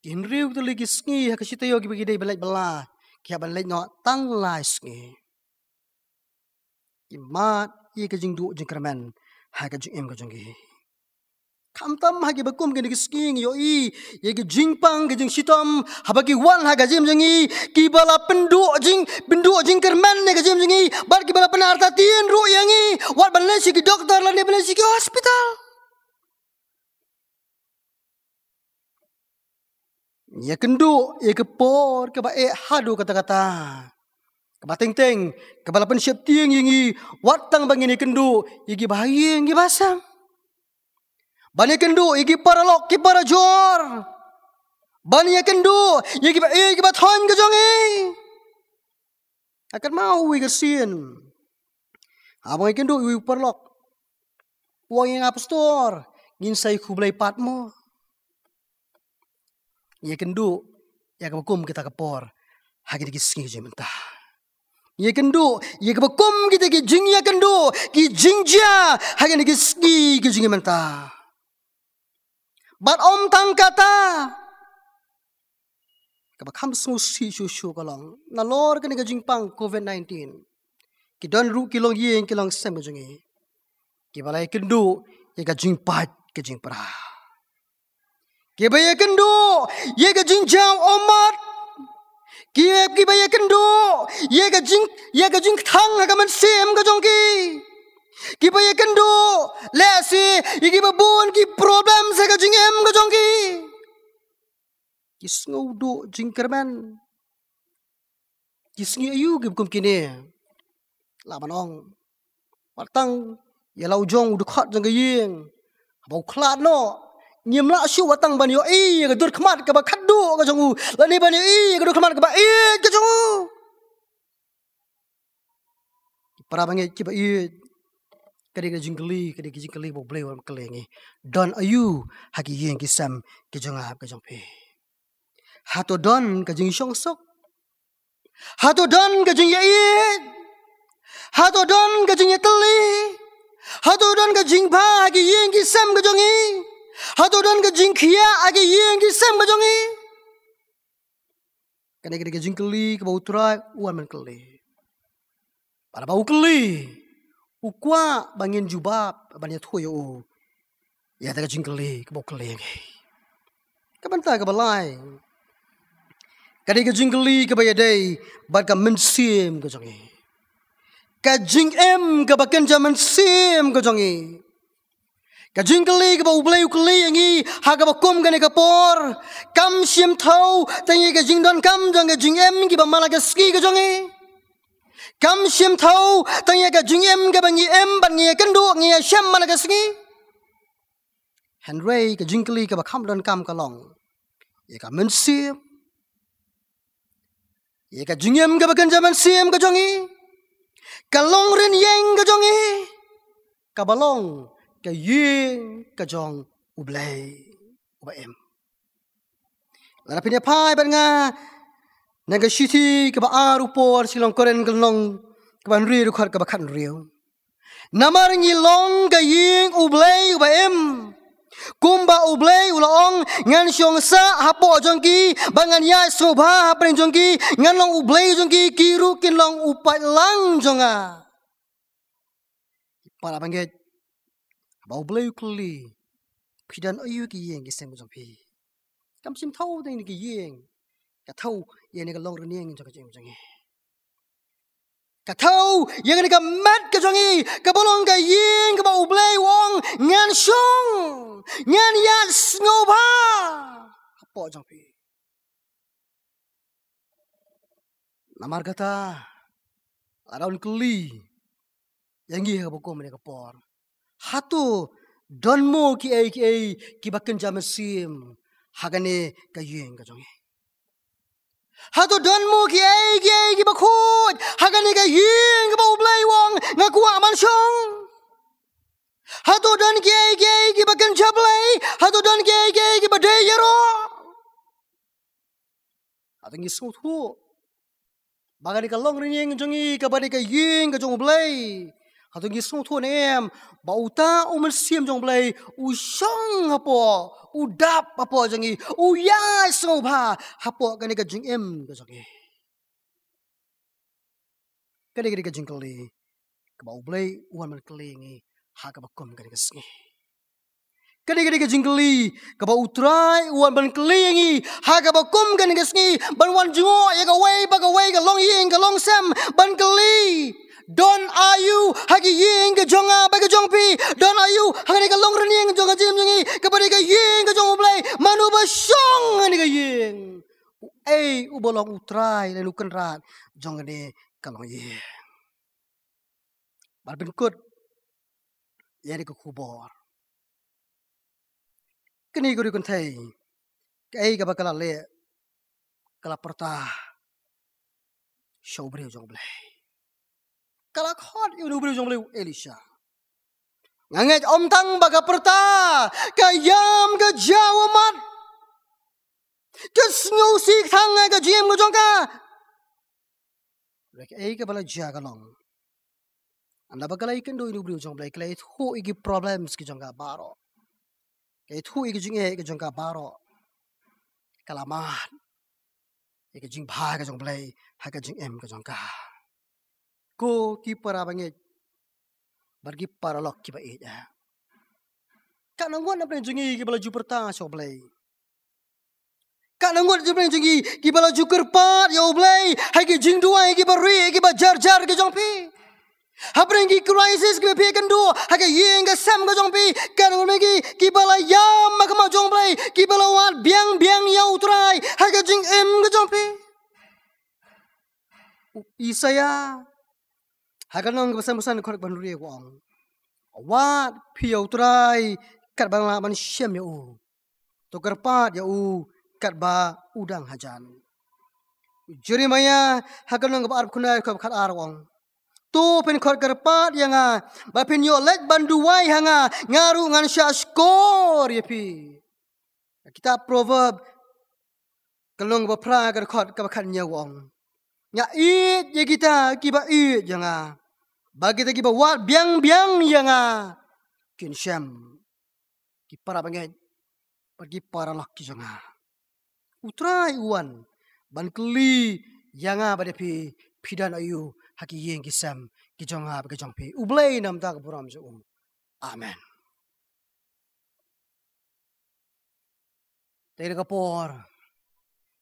Ki hynriew tylli ki sngi ha ka shi taïew kiba ki dei ban leit bylla, ki hap ban leit noh tang lai sngi. Ki mad ïa ka jingduh jingkyrmen ha ka jingim ka jong ki. Khamtam ha kiba kum kine ki sngi ngi ïohi ïa ka jingpang ka jingshitom haba ki wan ha ka jingim jong ngi, kiba la pynduh jing, pynduh jingkyrmen ïa ka jingim jong ngi, bad kiba la pynartatien ruh ïa ngi wat ban leit sha ki doktor lane ban leit sha ki hospital. Ngi ïakynduh ïa ka por kaba eh haduh katta katta, kaba teng teng kaba la pynsheptieng ïa ngi, wat tang ba ngin ïakynduh ïa kiba ha ïing kiba ha sem, ban ïakynduh ïa ki paralok ki parajor, ban ïakynduh ïa kiba ïeit kiba thoiñ ka jong ngi. Nga kynmaw uwei ka sien, haba nga ïakynduh uwei u paralok, u ong ïa nga, "Pastor, ngin sa ïakhublei pat mo." Ngi ïakynduh ïa kaba kum kita ka por ha kine ki sngi ki jong mynta. Ngi ïakynduh ïa kaba kum kita ki jingïakynduh, ki jingjia ha kine ki sngi ki jong mynta. Bad ym tang kata, kaba kham sngewsih shuh shuh ka long, nalor kane ka jingpang covid nineteen, ki don ruh ki longïing ki longsem ka jong ngi, kiba la ïakynduh ïa ka jingpait ka jingpra, kiba ïakynduh ïa ka jingjaw ummat, ki, kiba ïakynduh ïa ka jing, ïa ka jingkthang ha ka mynsiem ka jong ki, kiba ïakynduh lehse ïa kiba bun ki problem ha ka jingim ka jong ki. Ki sngew duh jingkyrmen. Ki sngew aïu kiba kum kine? Lah ban ong, wat tang ïa la u jong u dkhot jong ka ïing, haba u khlad noh, ngim lah shuh wat tang ban ïohi ïa ka dur khmat kaba khatduh ka jong u, lane ban ïohi ïa ka dur khmat kaba ïeit ka jong u. Ki para bangeit kiba ïeit, ka dei ka jingkylli, ka dei ka jingkylli ba U Blei u kylli ngi. Don aïu ha ki ïing ki sem ki jong nga ka jong phi? Hato don ka jingshongsuk? Hato don ka jingïaieit? Hato don ka jingïatylli? Hato don ka jingbha ha ki ïing ki sem ka jong ngi? Hato don ka jingkhiah ha ki ïing ki sem ka jong ngi? Kane ka dei ka jingkylli kaba U Trai u wan ban kylli. Bad haba u kylli, u kwah ba ngin jubab ban ïathuh ïa u ïa kata ka jingkylli kaba u kylli ïa ngi. Ka bynta kaba lai, ka dei ka jingkylli kaba ïadei bad ka mynsiem ka jong ngi, ka jingim kaba kynja mynsiem ka jong ngi. Ka jingkylli kaba U Blei u kylli ïa ngi ha kaba kum kane ka por, kam shim thaw tang ïa ka jingdonkam jong ka jingim kiba man la ka sngi ka jong ngi. Kam shim thaw tang ïa ka jingim kaba ngi im bad ngi ïakynduh, ngi ïashem man la ka sngi. Hynrei ka jingkylli kaba kham donkam ka long ïa ka mynsiem, ïa ka jingim kaba kynja mynsiem ka jong ngi, ka longrynieng ka jong ngi, kaba long ka ïing ka jong U Blei uba im. Lada phin ïa phai bad nga na ka shithi kaba ar u Paul sha ki long Korinth, ka lynnong kaba hynriew, dkhot kaba khathynriew. Namar ngi long ka ïing U Blei uba im. Kumba U Blei u la ong, ngan shong sah hapoh jong ki, bad ngan ïaid sngewbha hapdeng jong ki, ngan long U Blei jong ki, ki ruh kin long u paidlang jong nga. Para bangeit, haba U Blei u kylli, phi don aïu ki ïing ki sem ka jong phi? Kam shim thaw tang ïa ki ïing, ka thaw ïa kane ka longrynieng jong ka jingim jong ngi. Ka thew ïa kane ka met ka jong ngi, kaba long ka ïing kaba U Blei u ong, ngan shong, ngan ïaid sngewbha hapoh jong phi. Namar kata, la don kylli ïa ngi ha kaba kum kane ka por. Hato don mo kiei kiei kiba kynja mynsiem ha kane ka ïing ka jong ngi? Hato don mo kiei kiei kiba khuid ha kane ka ïing kaba U Blei u ong, nga kwah ban shong? Hato don kiei kiei kiba kynja Blei? Hato don kiei kiei kiba dei ïaroh? Hato ngi sngewthuh ba kane ka long rynïeng jong ngi, kaba dei ka ïing ka jong U Blei? Hato ngi sngewthuh ne em ba uta u Mynsiem jong U Blei u shong hapoh, u dap hapoh jong ngi, u ïaid sngewbha hapoh kane ka jingim ka jong ngi? Kane ka dei ka jingkylli kaba U Blei u wan ban kylli ïa ngi ha kaba kum kane ka sngi. Kane ka dei ka jingkylli kaba U Trai u wan ban kylli ïa ngi ha kaba kum kane ka sngi, ban wan jngoh ïa kawei pa kawei, ka longïing ka longsem, ban kylli, don aïu ha ki ïing ka jong nga bad ka jong phi? Don aïu ha kane ka long rynïeng jong ka jingim jong ngi, kaba dei ka ïing ka jong U Blei? Mano ba shong ha kane ka ïing? Uei uba long U Trai lane U Kynrad jong kane ka longïing? Bad pynkut ïa kane ka khubor, kane ka dei kynthei, kaei kaba ka la leh? Ka la pyrta sha u briew jong U Blei. Ka la khot ïa u briew jong U Blei, u Elisha. Nga ngeit ym tang ba ka pyrta, ka ïam ka jaw mat, ka sngewsih tang ha ka jingim ka jong ka. Hynrei kaei kaba la jia ka long, ynda ba ka la ïakynduh ïa u briew jong U Blei, ka la ïathuh ïa ki problems ki jong ka baroh, ka la ïathuh ïa ki jingeh ki jong ka baroh, ka la mad ïa ka jingbha ka jong U Blei ha ka jingim ka jong ka. Ko ki para bangeit bad ki paralok kiba ïeit, eh, katno ngut na pdeng jong ngi kiba la ju pyrta sha U Blei? Katno ngut na pdeng jong ngi kiba la ju kyrpad ïa U Blei ha ki jingduwai kiba rieh kiba jar jar ki jong phi? Hapdeng ki crisis kiba phi ïakynduh ha ka ïing ka sem ka jong phi, katno ngut na pdeng jong ngi kiba la ïam ha khmat jong U Blei, kiba la wad biang biang ïa U Trai ha ka jingim ka jong phi? U Isaïah ha ka lynnong kaba san phew san, dkhot kaba hynriew u ong, wad phi ïa U Trai katba nga lah ban shem ïa u, to kyrpad ïa u katba u dang hajan. U Jeremaïah ha ka lynnong kaba arphew khyndai, dkhot khatar u ong, to phin khot kyrpad ïa nga, ba phin ïoh leit ban duwai ha nga, nga ruh ngan shah shkor ïa phi. Kitab Proverb ka lynnong kaba phra, ka dkhot kaba khathynñiew u ong, nga ïeit ïa kita kiba ïeit ïa nga, ba kita kiba wad biang biang ïa nga kin shem. Ki para bangeit bad ki paralok ki jong nga, U Trai u wan ban kylli ïa nga bad ïa phi, phi don aïu ha ki ïing ki sem ki jong nga bad ki jong phi? U Blei un ïa ïeit ïa ka burom jong u. Amen. Te ha kane ka por,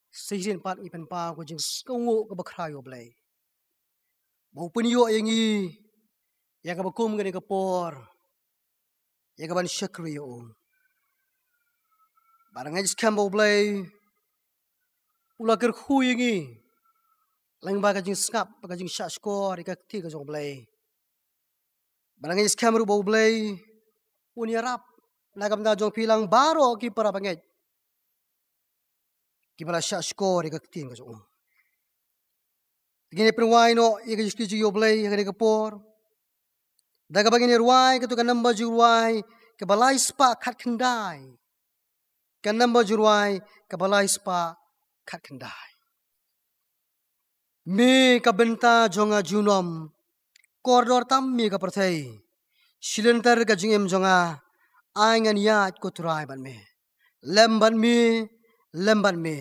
shisien pat ngi pynpaw ka jingsngewnguh kaba khraw ïa U Blei ba u pynïoh ïa ngi ïa kaba kum kane ka por, ïa kaban shakri ïa u. Bad nga ngeit skhem ba U Blei u la kyrkhu ïa ngi lyngba ka jingsngap bad ka jingshah shkor ïa ka ktien ka jong U Blei. Bad nga ngeit skhem ruh ba U Blei un ïarap na ka bynta jong phi lang baroh ki para bangeit kiba la shah shkor ïa ka ktien ka jong u. Ngin ïa pynrwai noh ïa ka jingkyrkhu jong U Blei ha kane ka por da kaba ngin ïa rwai katto ka namba jingrwai kaba lai spah khatkhyndai. Ka namba jingrwai kaba lai spah khatkhyndai. Me ka bynta jong nga junom, kordor tam me ka pyrthei. Shi lynter ka jingim jong nga, ai ngan ïaid ko Trai bad me. Lem bad me, lem bad me.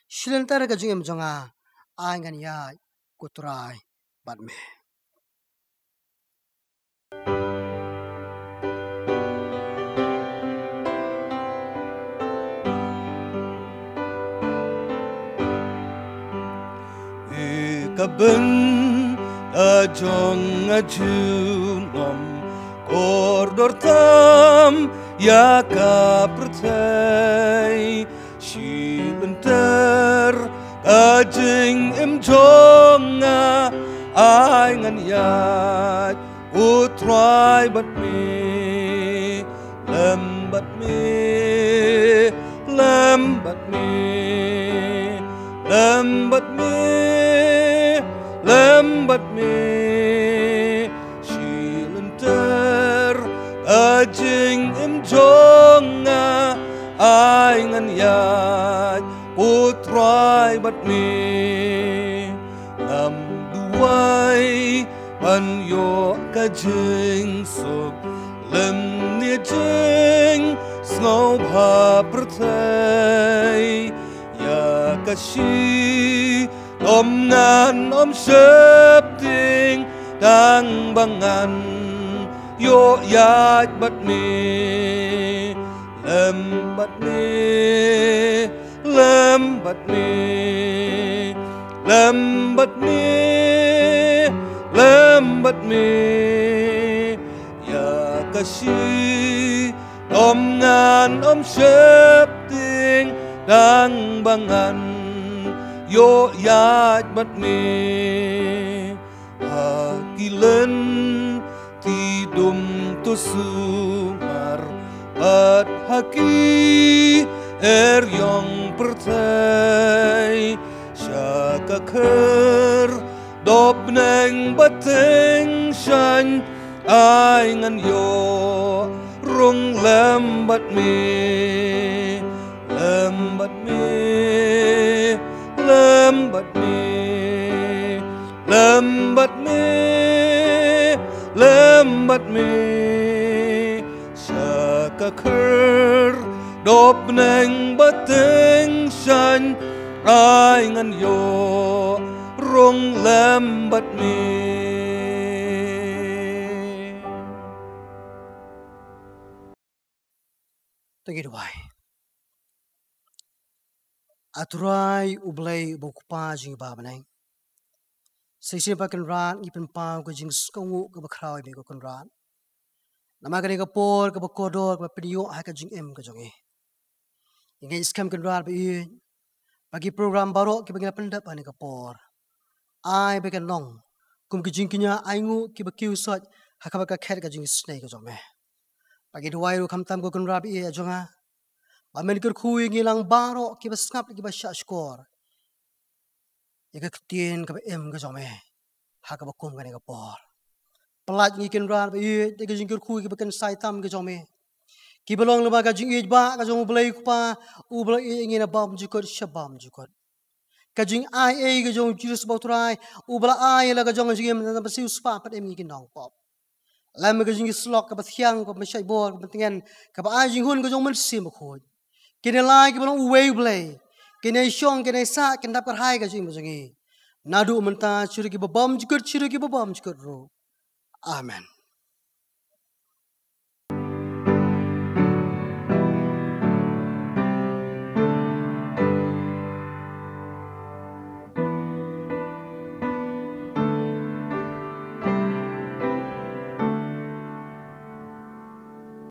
Shi lynter ka jingim jong nga, ai ngan ïaid ko Trai bad me. Ka bynta A jong nga junom kordor tam ïa ka pyrthei, shi lynter ka jingim jong nga, ai ngan ïaid, ko Trai bad me, lem bad me, lem bad me, lem bad me, lem bad me. Shi lynter ka jingim jong nga, ai ngan ïaid, ko Trai bad me. Ngam duwai ban ïoh ka jingsuk lymne jingsngewbha pyrthei, ïa ka shi lom ngan ym sheptieng tang ba ngan ïoh ïaid bad me, lem bad me, lem bad me, lem bad me, lem bad me. Ïa ka shi lom ngan ym sheptieng tang ba ngan ïoh ïaid bad me. Ha ki lynti dum to sumar bad ha ki eriong pyrthei, sha ka khyrdop bneng bad tyngshaiñ, ai ngan ïoh rung lem bad me, lem bad me, lem bad me, lem bad me, lem bad me. Sha ka khyrdop bneng bad tyngshaiñ, ai ngan ïoh rung lem bad me. To ngin duwai. A Trai U Blei uba U Kpa jong ngi ba ha bneng, sa shisien pat Kynrad ngi pynpaw ka jingsngewnguh kaba khraw ïa me ko Kynrad, namar kane ka por kaba kordor kaba pynïoh ha ka jingim ka jong ngi. Ngi ngeit skhem Kynrad ba ïeit ba ki program baroh kiba ngi la pyndep ha kane ka por, ai ba kin long kum ki jingkñia ainguh kiba kiew soit ha kaba ka khet ka jingisynei ka jong me. Ba ngi duwai ruh khamtam ko Kynrad ba ïeit jong nga, ba men kyrkhu ïa ngi lang baroh kiba sngap, kiba shahshkor ïa ka ktien kaba im ka jong me ha kaba kum kane ka por. Pynlait ngi Kynrad ba ïeit da ka jingkyrkhu kiba kynsai tam ka jong me, kiba long lyngba ka jingïeit ba ka jong U Blei U Kpa, uba la ïeit ïa ngi na bymjukut sha bymjukut. Ka jingai ei ka jong U Jisu ba U Trai, uba la ai la ka jong ka jingim, tang ba siew spah pat em ngi ki nongpop. Lem ka jingïasyllok kaba thiang, kaba shait bor, kaba tngen, kaba ai jinghun ka jong U Mynsiem Bakhuid. Kine lai kiba long uwei U Blei, kine shong, kine sah, kin dap kyrhai ka jingim jong ngi, naduh mynta sha ruh kiba bymjukut, sha ruh kiba bymjukut ruh. Amen.